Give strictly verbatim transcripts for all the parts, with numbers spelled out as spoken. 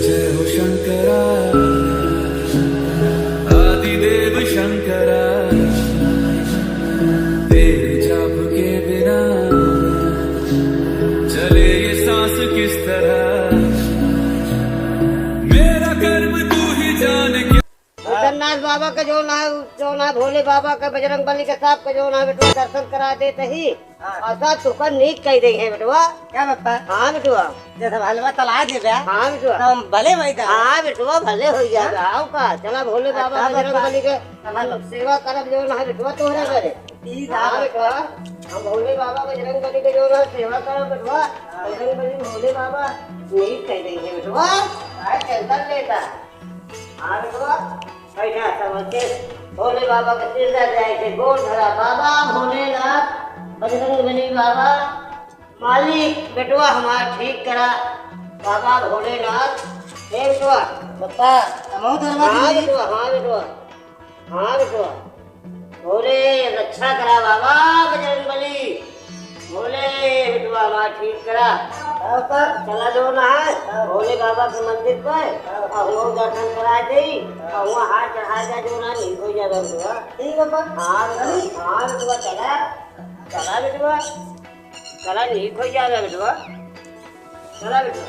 जय हो शंकरा, आदिदेव शंकरा, तेरे जाप के बिना चले ये सांस किस तरह, मेरा कर्म तू ही जाने। भूतनाथ बाबा का जो ना, जो ना भोले बाबा का, बजरंग बली का, सबका जो ना बेटवा दर्शन करा देत ही। हाँ। और सब तुका नीक कइ देइहैं बेटवा। क्या बप्पा? हाँ बेटवा। जैसे हलवा तला देबे। हाँ बेटवा। तो हम भले वही दा। हाँ बेटवा, भले होइ जाबे। हाँ। आओ का, चला भोले बाबा अच्छा बजरंग बप्पा। बली के हम सेवा करब जो ना बेटवा तोहरे घरे। ठीक है। हाँ बेटवा, हम भोले बाबा बजरंग बली के जो ना सेवा करब बेटवा। हाँ। बजरंग बली भोले बाबा नीक कइ देइहैं बेटवा। आज टेंशन लेता। हाँ बेटवा, बैठा सब अच्छे। भोले बाबा के सिर लग जाए थे, गोड़ धरा, बाबा भोलेनाथ, बजरंग बली बाबा, मालिक बेटवा हमार ठीक करा, बाबा भोलेनाथ, हे बेटवा। बप्पा, हमहू धरवा हाँ दी। बेटवा, हाँ बेटवा, हाँ बेटवा। भोले रक्षा करा बाबा बजरंग बली। भोले बेटवा हमार ठीक करा। हाँ, पर चला जो ना है, हाँ। भोले बाबा के मंदिर पर, हाँ। और वहाँ दर्शन करा दे, हाँ। और वहाँ हाथ चढ़ा जा जो ना नीक होइ जा बेटवा। ठीक है, पर हाँ बेटवा, चली। हाँ बेटवा, चला, चला बेटवा, चला नीक होइ जा बेटवा, चला बेटवा।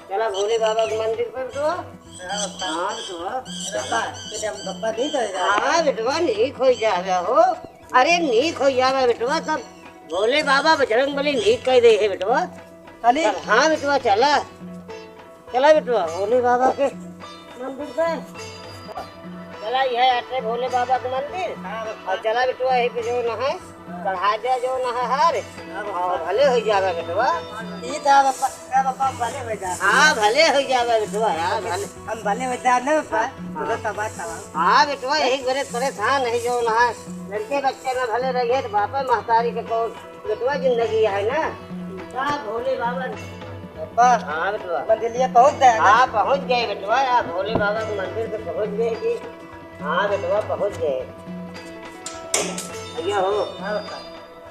चला भोले बाबा के मंदिर पर तो। हाँ, तो। बप्पा, बेटा, बप्पा नहीं तो जा। हाँ, बेटवा, नीक होइ जाबे हो। अरे, नीक होइ जाबे, बेटवा, सब भोले बाबा बजरंग बली नीक कइ देइहैं, बेटवा। चली। हाँ, बेटवा, चला। चला, बेटवा, भोले बाबा के मंदिर पे। चला, यह आटे भोले बाबा के मंदिर। हाँ, बप्पा। और चला, बेटवा, यही पे जो ना है। चढ़ा दे जो ना है हार। हाँ, बप्पा। हाँ, भले होइ जाबे बेटवा। ई तो बप्पा, ए बप्पा, भले होइ जाबे। हाँ, भले होइ जाबे बेटवा, हाँ, भले। हम भले होइ जाबे ना बप्पा, हाँ। तू तो तबाह तबाह। हाँ बेटवा, यही बड़े परेशान है जो ना है। लड़के बच्चे ना भले रहिए तो बापे महतारी के कौन बेटवा जिंदगी है ना। का भोले बाबा। बप्पा, हाँ बेटवा। मंदिलिया पहुँच गए ना? हाँ, पहुँच गए बेटवा, यार भोले बाबा के मंदिर पे पहुँच गए कि हाँ बेटवा, पहुँच गए। भैया हो। हाँ, बप्पा।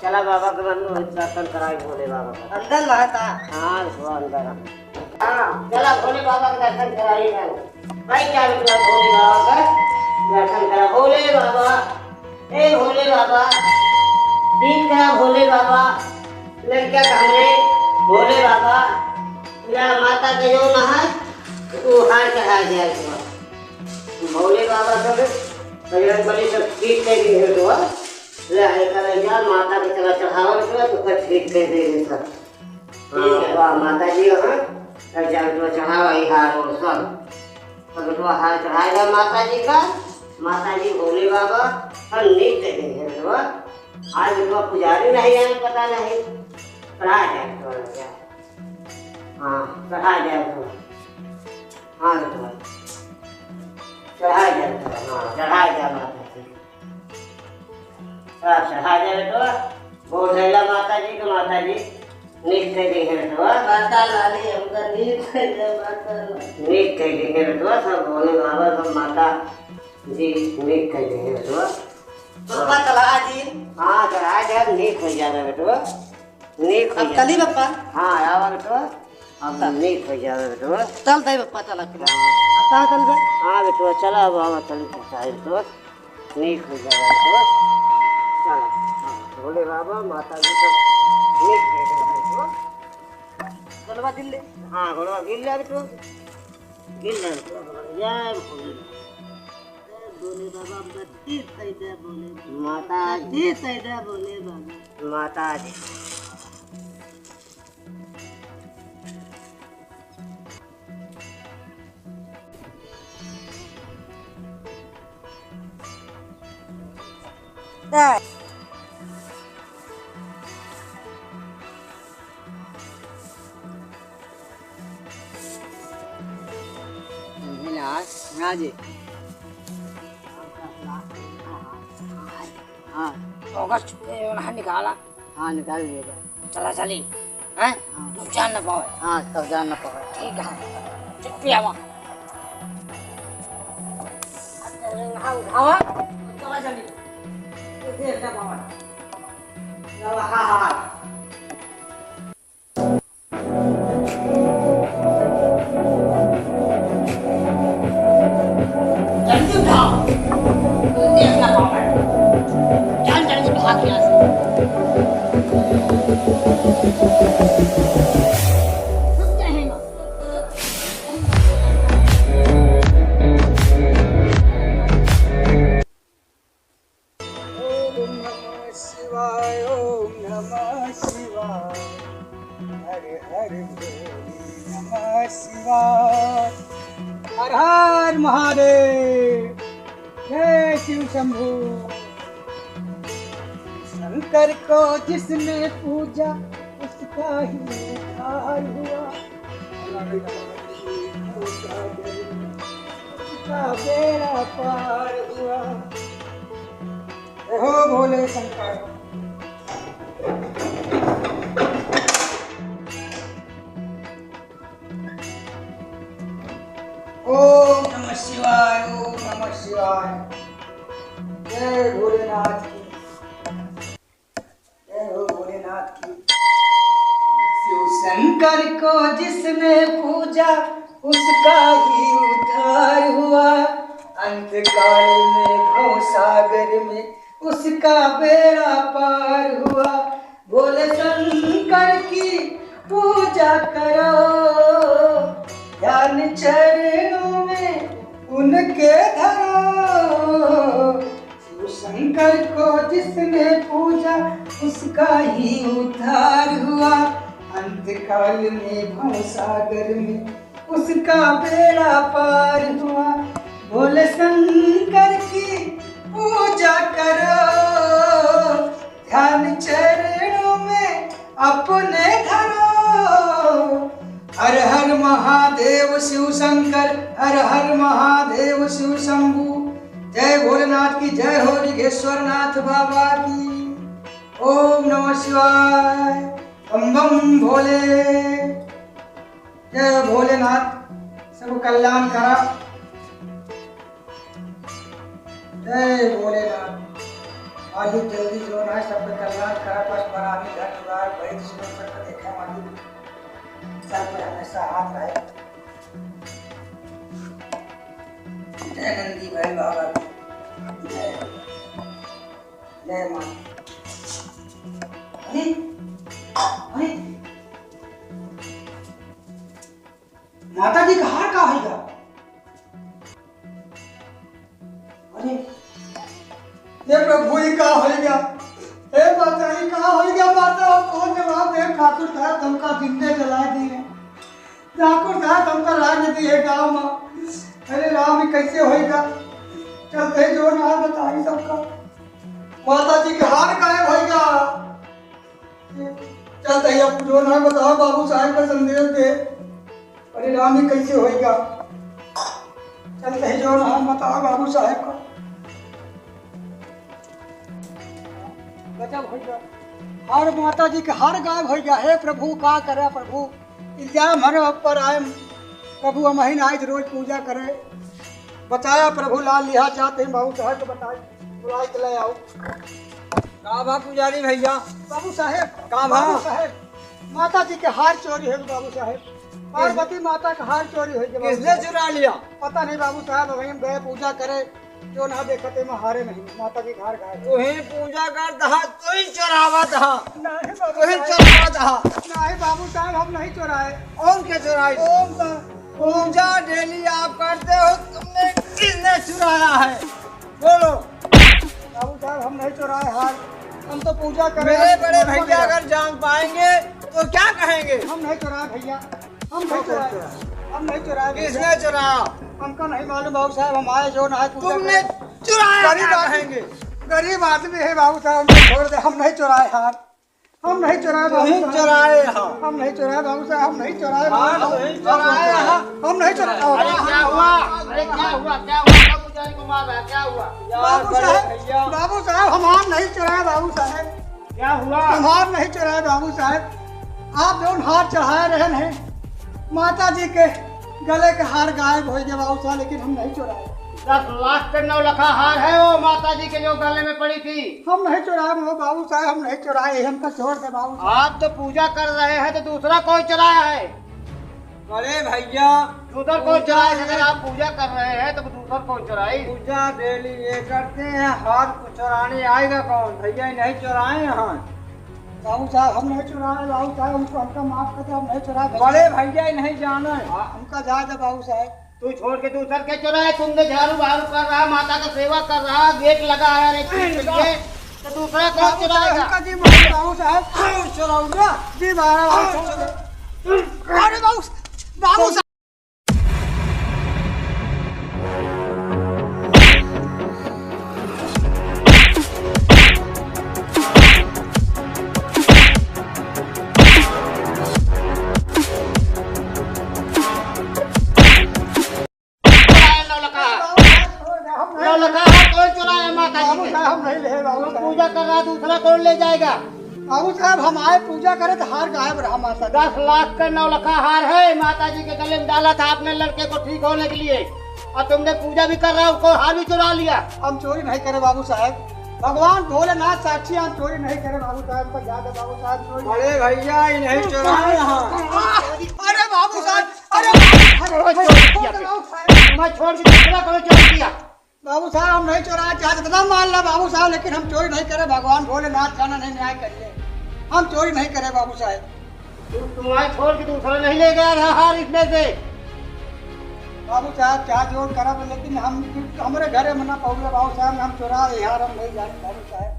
चला बाबा के मंदिर में दर्शन कराई भोले बाबा का। अंदर में है का? हाँ, वो अंदर है। हाँ, चला भोले बाबा का दर्शन कराई है। भाई क्या बेटवा भोले बाबा का दर्शन करा। भोले बाबा, ए भोले बाबा, ठीक करा भोले बाबा, लड़का का हमरे भोले बाबा, या माता के जो ना है, वो हार चढ़ा दिया बेटवा। भोले बाबा सब बजरंग बली सब ठीक कइ देइहैं बेटवा। ले, एकर जा, माता के चला चढ़ावा बेटवा, तो ओकर ठीक कइ देइहैं सब। हाँ, ठीक है। वाह, माता जी, हाँ, तब जा बेटवा चढ़ावा ई हार और सब। तब बेटवा हार चढ़ाएगा माता जी का, माता जी भोले बाबा, सब नीक कइ देइहैं बेटवा। आज बेटवा पुजारी नहीं आए, पता नहीं। चढ़ा जाए बेटवा, लग जाए। हाँ, चढ़ा जाए बेटवा। हाँ बेटवा। चढ़ा जाए बेटवा, हाँ, चढ़ा जाए माता जी। हाँ, चढ़ा जाए बेटवा। गोड़ धइला माता जी के, माता जी नीक कइ देइहैं बेटवा। माता लाली हमका नीक कइ दे, माता लाली। नीक कइ देइहैं बेटवा, सब भोले बाबा, सब माता जी नीक कइ देइहैं बेटवा। बप्पा चला जी। हाँ, चढ़ा जाए, नीक होइ जाबे बेटवा। नीक होइ अब जाबे। चली बप्पा। हाँ, आवा बेटवा। अब नीक होइ जाबे बेटवा। चल दे बप्पा, चला के। हाँ। अब कहाँ चल बे? हाँ बेटवा, चला अब आवा, चली के चाहे बेटवा। नीक होइ जाबे बेटवा। चला। हाँ, भोले बाबा, माता जी सब नीक होइ जाबे बेटवा। गोलवा गिर ले। हाँ, गोलवा गिर ले बेटवा। गिर ले बेटवा। जय भोले। जय भोले बाबा, बत्तीस सैदा भोले बाबा। माता जी। बत्तीस सैदा भोले बाबा। माता जी। हाँ जी। हाँ। तो अगर छुपे जो ना निकाला। हाँ, निकाल दिया जाए। चला चली। हैं? हाँ। तू जान ना पावे। हाँ, तब जान ना पावे। ठीक है। चुप्पी आवा। हाँ, उठावा। चला चली। तू देख ना पावे। चला, हाँ, हाँ, हाँ। हर हर भोले नमः शिवाय। हर हर महादेव। जय शिव शंभू। शंकर को जिसने पूजा, उसका ही उद्धार हुआ। उसका बेड़ा पार हुआ। जय हो भोले शंकर। ओम नमः शिवाय, ओम नमः शिवाय। जय भोलेनाथ की, जय हो भोलेनाथ की। शिव शंकर को जिसने पूजा, उसका ही उद्धार हुआ। अंत काल में भव सागर में उसका बेड़ा पार हुआ। भोले शंकर की पूजा करो, ध्यान चरणों में उनके धरो। शिव शंकर को जिसने पूजा, उसका ही उद्धार हुआ। अंत काल में भव सागर में उसका बेड़ा पार हुआ। भोले शंकर की पूजा करो, ध्यान चरणों में अपने धरो। हर हर महादेव शिव शंकर, हर हर महादेव शिव शंभू। जय भोलेनाथ की जय हो, रिघेश्वर नाथ बाबा की। ओम नमः शिवाय। बम बम भोले। जय भोलेनाथ, सब कल्याण करा। जय भोलेनाथ। मालिक जल्दी जो ना सबके कल्याण करा, बस पर आदमी घर दुआर, बड़ी दुश्मन सबके देखा मालिक, सर पे हमेशा हाथ रहे। जय नंदी भाई बाबा की। जय। जय माँ। अरे, अरे, माता जी का हार का होइगा? अरे, हे प्रभु, ई का होइगा? हे माता, ई का होइगा? माता, अब कौन जवाब दे? ठाकुर साहब तुमका जिंदे जला दिए। ठाकुर साहब, हमका राज दिए गाँव में। अरे राम, ई कैसे होइगा? चलते ही जो ना बताई सबका। माता जी के हार गायब होइगा। चलते ही अब जो ना बताओ, बाबू साहब का संदेश दे। अरे राम, ई कैसे होइगा? चलते ही जो ना बताओ, बाबू साहब का। गजब होइगा। और माता जी के हार गायब होइगा। हे प्रभु, का करे प्रभु? इल्जाम हमारे ऊपर आए, प्रभु, हम ही आज रोज पूजा करे। बताया प्रभु, लाल लिहा जाते हैं, बाबू साहब को बताए, बुलाए के ले आओ। का बा पुजारी भैया? बाबू साहब, का बा? बाबू साहब, माता जी के हार चोरी है बाबू साहब। पार्वती माता का हार चोरी है बाबू किसने साहब। चुरा लिया? पता नहीं बाबू साहब, अभी हम गए पूजा करे, जो ना देखते में हारे नहीं, माता जी घर गए। तू ही पूजा करत हा, तू ही चोरावत हा। नहीं बाबू तू ही साहब। चोरावत हा। नहीं बाबू साहब, हम नहीं चोराए। और क्या चुराई? ओम का पूजा डेली आप करते हो, तुमने किसने चुराया है? बोलो। बाबू साहब, हम नहीं चुराए हार, हम तो पूजा कर रहे मेरे हैं। बड़े भैया अगर जान पाएंगे तो क्या कहेंगे? हम नहीं चुराए भैया, हम नहीं चुराए, हम नहीं चुराए भैया। किसने चुराया? हमका नहीं मालूम बाबू साहब, हम आए जो ना है पूजा तुमने करे। चुराया गरीब क्या आदमी, कहेंगे? गरीब आदमी है बाबू साहब, हमको छोड़ दे, हम नहीं चुराए हार, हम नहीं चुराए बाबू तुम साहब। चुराए हो। हम नहीं चुराए बाबू साहब, हम नहीं चुराए बाबू हाँ, साहब। तुम चुराए हो। हम नहीं चुराए। अरे क्या हुआ? अरे क्या हुआ? क्या हुआ? क्या पुजारी को मार रहा है? क्या हुआ? बाबू साहब, भैया। बाबू साहब, हम हार नहीं चुराए बाबू साहब। क्या हुआ? हम हार नहीं चुराए बाबू साहब। आप जौन हार चढ़ाए रहे हैं, माता जी के गले के हार गायब हो गया बाबू साहब, लेकिन हम नहीं चुराए। दस लाख के नौ लखा हार है वो माता जी के जो गले में पड़ी थी। हम नहीं चुराए वो बाबू साहब, हम नहीं चुराए, हमको छोड़ दे बाबू साहब। आप तो पूजा कर रहे हैं तो दूसरा कौन चुराया है? अरे भैया, दूसरा कौन पूजा चुराए? अगर आप पूजा कर रहे हैं तो दूसरा कौन चुराई? पूजा डेली ये करते हैं, हार को चुराने आएगा कौन? भैया नहीं चुराए हैं। बाबू साहब, हम नहीं चुराए, बाबू साहब, हमको, हमका माफ कर दे, हम नहीं चुराए। बड़े भैया ही नहीं जाना है। हाँ, हमका जाए दे बाबू साहब। तू छोड़ के दूसर के चुराए, तुमने झाड़ू बहारू कर रहा, माता का सेवा कर रहा, गेट लगा है, अरे, नहीं, के लिए, तो दूसरा कौन बाबू साहब, चुराएगा? हमका जी माफ, बाबू साहब। चुराऊंगा। जी, बारह बार छोड़ दे। अरे बाबू, बाबू साहब। नौलखा। नौलखा हार कौन चुराया माता जी के? बाबू साहब, हम नहीं ले, बाबू साहब। पूजा कर रहा, दूसरा कौन ले जाएगा? बाबू साहब, हम आए पूजा करे तो हार गायब रहा माता जी। दस लाख का नौलखा हार है, माता जी के गले में डाला था अपने लड़के को ठीक होने के लिए, और तुमने पूजा भी कर रहा, उसको हार भी चुरा लिया। हम चोरी नहीं करे बाबू साहब, भगवान भोलेनाथ साक्षी, हम चोरी नहीं करे बाबू साहब, पर ज्यादा बाबू साहब चोरी। अरे भैया, ये नहीं चुराए हैं। अरे बाबू साहब, अरे बाबू साहब, मैं छोड़ के दूसरा कौन चोरी किया? बाबू साहब, हम नहीं चोराए, चाहे जितना मार ला बाबू साहब, लेकिन हम चोरी नहीं करे। भगवान भोलेनाथ जाना नहीं न्याय करिए, हम चोरी नहीं करे बाबू साहब। तुम, तुम्हारे छोड़ के दूसरा नहीं ले गया था हार इसमें से। बाबू साहब, चाहे जो करब, लेकिन हम, हमरे घरे में ना पहुँचे बाबू साहब, हम चोरा ले हार, हम नहीं जाने बाबू साहब।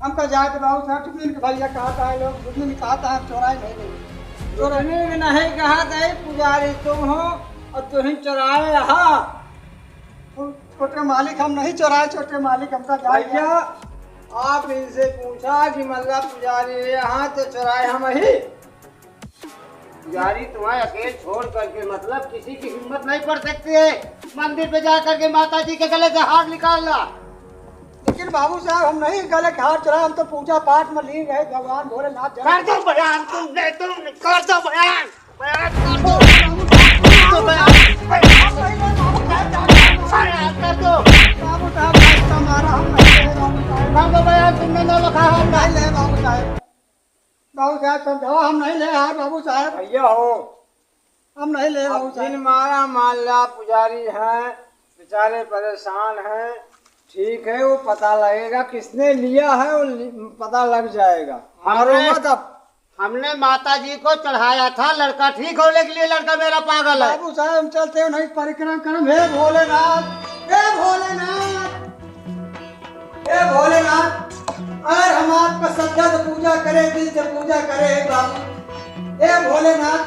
हमका जाए तो बाबू साहब, कितने दिन के भैया कहा था लोग, कितने दिन कहा था, हम चोराए नहीं गए। चोराए नहीं, नहीं कहा था पुजारी तुम हो और तुम चोराए रहा। छोटे मालिक, हम नहीं चोराए, छोटे मालिक, हमका जाए भैया, आप इनसे पूछा कि मतलब पुजारी यहाँ तो चोराए हम ही। पुजारी तुम्हारे अकेले छोड़ करके मतलब किसी की हिम्मत नहीं पड़ सकती है मंदिर पे जा करके माता जी के गले से हार निकालना। लेकिन बाबू साहब, हम नहीं गले के हार चोराए, हम तो पूजा पाठ में लीन रहे, भगवान भोलेनाथ जाने। कर दो बयान, तुम नहीं, तुम कर दो बयान। बयान कर दो। तो बयान, बयान कर दो। बयान कर दो। बाबू साहब, रास्ता मारा, हम नहीं ले बाबू साहब। कर दो बयान, तुमने नौलखा हार नहीं ले बाबू साहब। बाबू साहब, समझाओ, हम नहीं ले हार बाबू साहब। भैया हो, हम नहीं ले बाबू अब साहब। दिन मारा मान ला, पुजारी हैं, बेचारे परेशान हैं। ठीक है, वो पता लगेगा किसने लिया है, वो लि-, पता लग जाएगा। हमने मारो मत अब। हमने माता जी को चढ़ाया था लड़का ठीक होने के लिए, लड़का मेरा पागल है। बाबू साहब, हम चलते हैं, नहीं परिक्रमा करम। हे भोलेनाथ, हे भोलेनाथ, हे भोलेनाथ, अगर हम आपका श्रद्धा से पूजा करें, दिल से पूजा करें, हे बाबू, हे भोलेनाथ,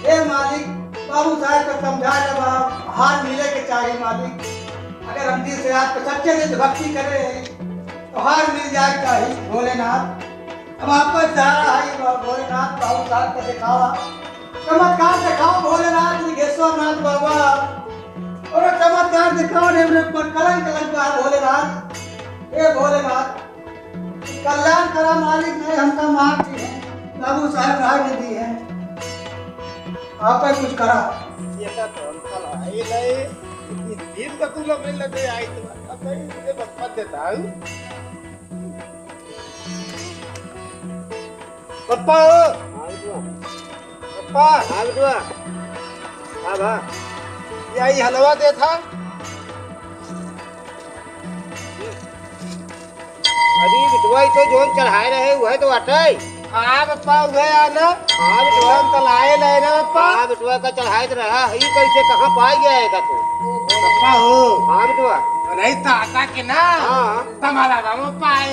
हे मालिक, बाबू साहब को समझा दे, बा-, हार मिले के चाहिए मालिक। अगर हम दिल से आपको सच्चे दिल से भक्ति करें, तो हार मिल जाए चाहिए भोलेनाथ। अब आपका सहारा है भो-, भोलेनाथ, बाबू साहब को दिखावा, चमत्कार दिखाओ भोलेनाथ, लिंगेश्वर नाथ बाबा, और चमत्कार दिखाओ रे, मेरे पर कलंक लग गया भोलेनाथ। हे भोलेनाथ, कल्याण करा मालिक, नहीं हमका मार दी है, बाबू साहब राय में दी है, आप ही कुछ करा। ये का तो हम कल आई नहीं, इतनी भीड़ का तू लोग मिल लगे आई तो अब भाई मुझे मत, मत देता हूँ। पप्पा हो। हाँ, बिटुआ। पप्पा। हाँ, बिटुआ। हाँ, भा। या, ई हलवा देत हा। अरे, बिटुआ, ई तो जौन चढ़ाए रहे, उहे तो बाटे। हाँ, पप्पा, उहे आ ना। हाँ, बिटुआ। हम तलाए लाए ना, पप्पा। हाँ, बिटुआ, का चढ़ाए तो रहा, ई कैसे, कहाँ पाई गया है का तू? पप्पा हो। हाँ, बिटुआ। नहीं, ताता के ना। हाँ। तमला बम पाए।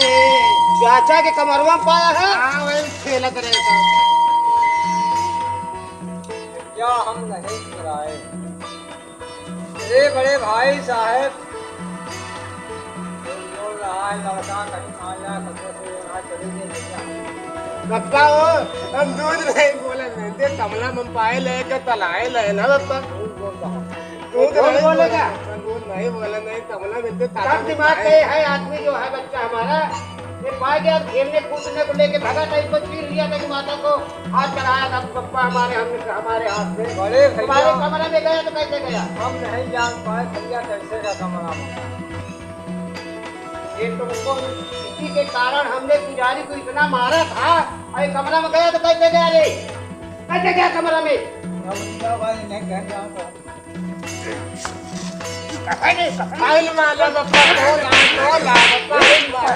चाचा के कमरवा में पाया है? हाँ, वही खेलत रहे था। क्या हम नहीं चुराए? अरे बड़े भाई साहब, बोल रहा है लड़का, कहीं मान लिया, कहीं से यहाँ चले गए, भैया। पप्पा हो, हम दूध नहीं बोले, नहीं दे, तमला में पाए ले के तलाए ले ना पप्पा। दूध बोल रहा है। दूध झूठ नहीं बोलेगा। बोला, दूध नहीं बोला, नहीं, तमला में तो ताकत तब दिमाग नहीं। पे है आदमी जो है बच्चा हमारा, ये पाए गया खेलने कूदने को लेके भागा था, इसको छीन लिया था कि माता को हाथ चढ़ाया था पप्पा हमारे, हमने, हमारे हाथ से। बड़े भैया, हमारे कमरे में गया तो कैसे गया? हम नहीं जान पाए भैया कैसे का कमरा में। ये तुमको, इसी के कारण हमने पुजारी को इतना मारा था, और ये कमरा में गया तो कैसे गया रे? कैसे गया कमरा में? अब क्या भाई, नहीं घर जाऊंगा। आइल माला बप्पा, तोला, तोला, बप्पा, आइल माला।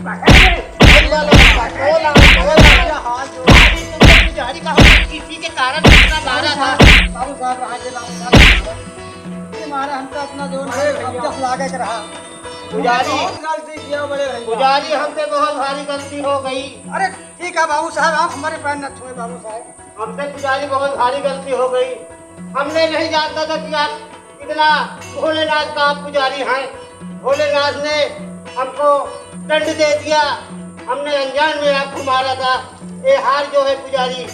आइल माला बप्पा, तोला, तोला। पुजारी का हम किसी के कारण इतना मारा था। बाबू साहब, रहा जे बाबू साहब। ये मारा हमका अपना जो है, अरे भैया। अब जब लागे के रहा। पुजारी, बहुत गलती किया बड़े भैया। पुजारी, हमसे बहुत भारी गलती हो गई। अरे ठीक है बाबू साहब, आप हमारे पैर न छुए बाबू साहब। हमसे पुजारी बहुत भारी गलती हो गई। हमने नहीं जानता था कि आप इतना भोलेनाथ का आप पुजारी हैं। भोलेनाथ ने हमको दंड दे दिया, हमने अनजान में आपको मारा था। ये हार जो है पुजारी,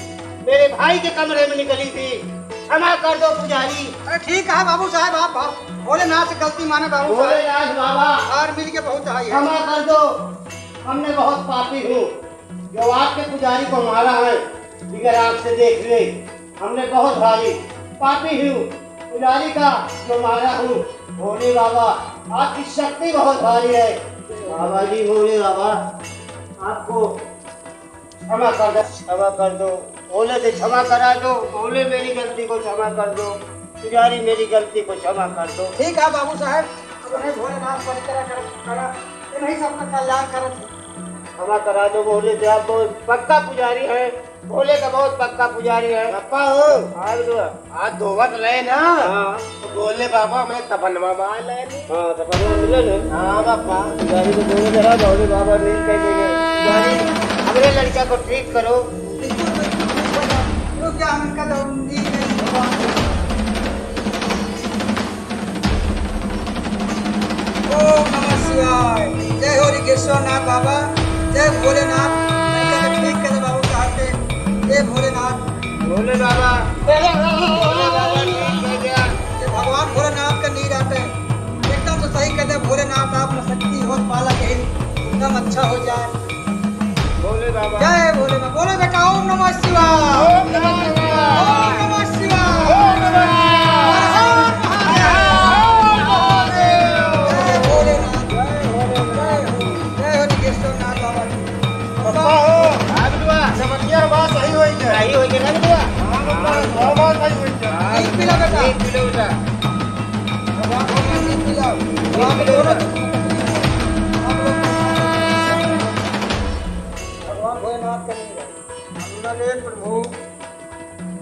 मेरे भाई के कमरे में निकली थी। क्षमा कर दो पुजारी। अरे ठीक है बाबू साहब, आप भो-, भोलेनाथ से गलती माने बाबू साहब। भोलेनाथ बाबा, हार मिल के बहुत आई है। क्षमा कर दो, हमने बहुत पापी हूँ। जो आपके पुजारी को मारा है, बिगर आँख से देख ले, हमने बहुत भारी पापी हूँ। पुजारी का जो मारा हूँ, भोले बाबा, आपकी शक्ति बहुत भारी है। बाबा जी, भोले बाबा, आपको क्षमा कर दो, क्षमा कर दो, भोले से क्षमा करा दो, भोले मेरी गलती को क्षमा कर दो, पुजारी मेरी गलती को क्षमा कर दो। ठीक है बाबू साहब, अब उन्हें भोलेनाथ पर करा, करा, करा, ये नहीं सबका कल्याण करत है। क्षमा करा दो, भोले से आप बहुत पक्का पुजारी हैं, भोले का बहुत पक्का पुजारी है। पापा हो। हाँ, बिटुआ। आज धोवत रहे ना, हाँ। तो भोले बाबा हमरे सपनवा में आए रहे। हाँ, सपनवा मिले ना। हाँ, पापा। पुजारी को बोले जरा, भोले बाबा नींद कर देंगे। पुजारी, हमरे लड़का को ठीक करो। बिल्कुल, बिल्कुल, बिल्कुल। तो क्या हम इनका तो नींद नहीं भगवान। ओम नमः शिवाय। जय हो रिकेश्वर नाथ बाबा, जय भोलेनाथ। इनका तो ठीक कर दे बाबू साहब के। जय भोलेनाथ। भोले बाबा, भोले बाबा, ठीक हो गया। ये भगवान भोलेनाथ का नीर आते, एकदम से सही कर दे भोलेनाथ, आप में शक्ति हो, पाला यही एकदम अच्छा हो जाए। भोले बाबा। जय भोले बाबा। बोलो बेटा, ओम नमः शिवाय। ओम नमः शिवाय। ओम नमः शिवाय। ओम नमः शिवाय। हर हर महादेव। हर हर महादेव। जय भोलेनाथ। जय भोलेनाथ। जय हो, जय हो रिकेश्वर नाथ बाबा की। पापा हो। हाँ, बिटुआ। समस्या बात सही होई के। सही होई के ना, बिटुआ? हाँ, बाबा, बात सही होई के। हाँ, एक पिला बेटा। एक पिला बेटा। भगवान भोलेनाथ की जय। आप लोग, भगवान भोलेनाथ का नहीं है। अरे प्रभु,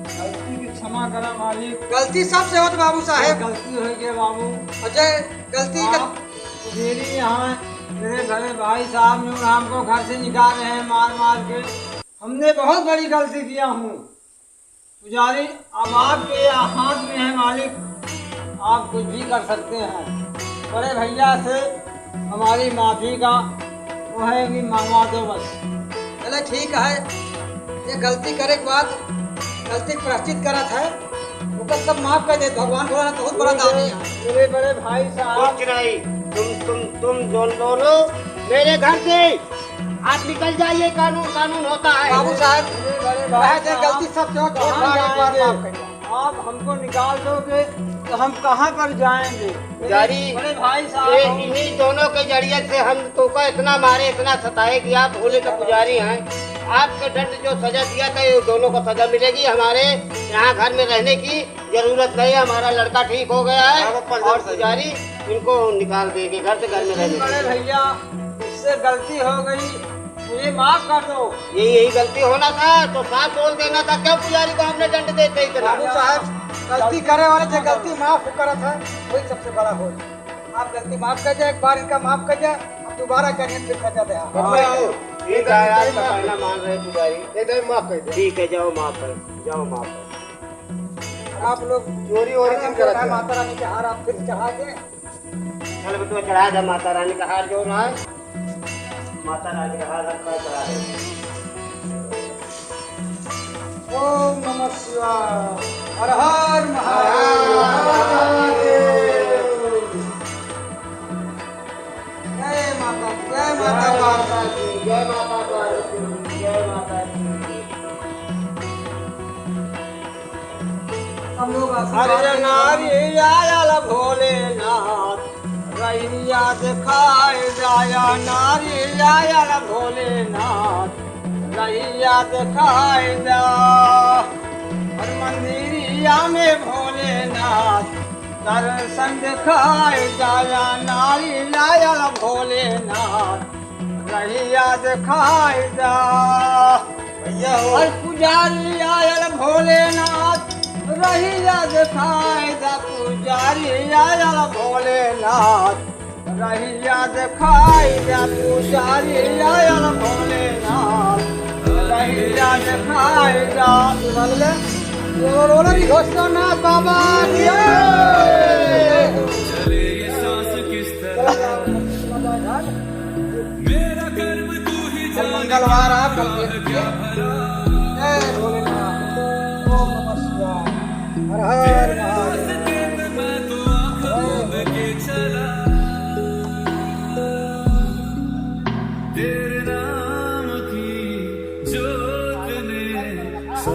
गलती की क्षमा करा मालिक। गलती सबसे होत बाबू साहेब। गलती हो गई बाबू। अजय, गलती का आप मेरी यहाँ मेरे बड़े भाई साहब ने हमको घर से निकाल रहे हैं मार मार के। हमने बहुत बड़ी गलती किया हूँ। पुजारी, अब आपके हाथ में है मालिक, आप कुछ भी कर सकते हैं। बड़े भैया से हमारी माफी का वो है कि मंगवा दो बस। चले ठीक है, ये गलती करे के बाद गलती के प्रायश्चित करत है, ओकर सब माफ कर दे। भगवान भोलेनाथ बहुत बड़ा दानी है। मेरे बड़े भाई साहब। कुछ नहीं, तुम, तुम, तुम दोन-, दोनों मेरे घर से आप निकल जाइए, कानून कानून होता है। बाबू साहब, अरे बड़े भाई कहे थे, साहब, गलती सबसे हो, कहाँ एक बार जाएंगे? माफ कर दो। आप हमको निकाल दोगे तो हम कहाँ पर जाएंगे? पुजारी, बड़े भाई साहब, ये हम इन्हीं दोनों के जरिए से हम तुमको इतना मारे, इतना सताए कि आप भोले के पुजारी हैं। आपके दंड जो सजा दिया था, ये दोनों को सजा मिलेगी। हमारे यहाँ घर में रहने की जरूरत नहीं है, हमारा लड़का ठीक हो गया है। हाँ, वो पंद्रह और सौ। पुजारी इनको निकाल देंगे घर से, घर में रहने बड़े देंगे। भैया, इससे गलती हो गई, मुझे माफ कर दो। ये, यही गलती होना था तो साफ बोल देना था, क्यों पुजारी को हमने दंड देते इतना? बाबू साहब, गलती करे वाले से गलती माफ करत है, वही सबसे बड़ा हो। आप गलती माफ कर दे, एक बार इनका माफ कर दे, अब दोबारा करिए फिर सजा दे। हाँ, ये दया का कहना मान रहे पुजारी। ये दया माफ कर दे। ठीक है, जाओ माफ कर, जाओ माफ कर। आप लोग चोरी वोरी जिन करत है। माता रानी के हार आप फिर चढ़ा दें। चल बेटवा, चढ़ा दे माता रानी का हार जो रहा है। माता रानी का हार रखा है, चढ़ा दे। ओम नमः शिवाय। हर हर महादेव। जय माता, जय माता पार्वती। जय माता पार्वती, जय माता दी। हम लोग आशीर्वाद अरे देंगे। नारी आयल भोलेनाथ, रहिया देखाय जाया, नारी आयल भोलेनाथ, रहिया देखाय जा। हर मंदिरिया में भोलेनाथ, दर्शन देखाय जाया, नारी आयल भोलेनाथ, रहिया देखाय जा। भैया हो। अरे पुजारी आयल भोलेनाथ, रहिया देखाय जा, पुजारी आयल भोलेनाथ, रहिया देखाय जा, पुजारी आयल भोलेनाथ, रहिया बोलो, बोलो, बोलो, विघ्नेश्वरनाथ बाबा की जय। मंगलवार आप जय भोलेनाथ। ओम नमः शिवाय। हर हर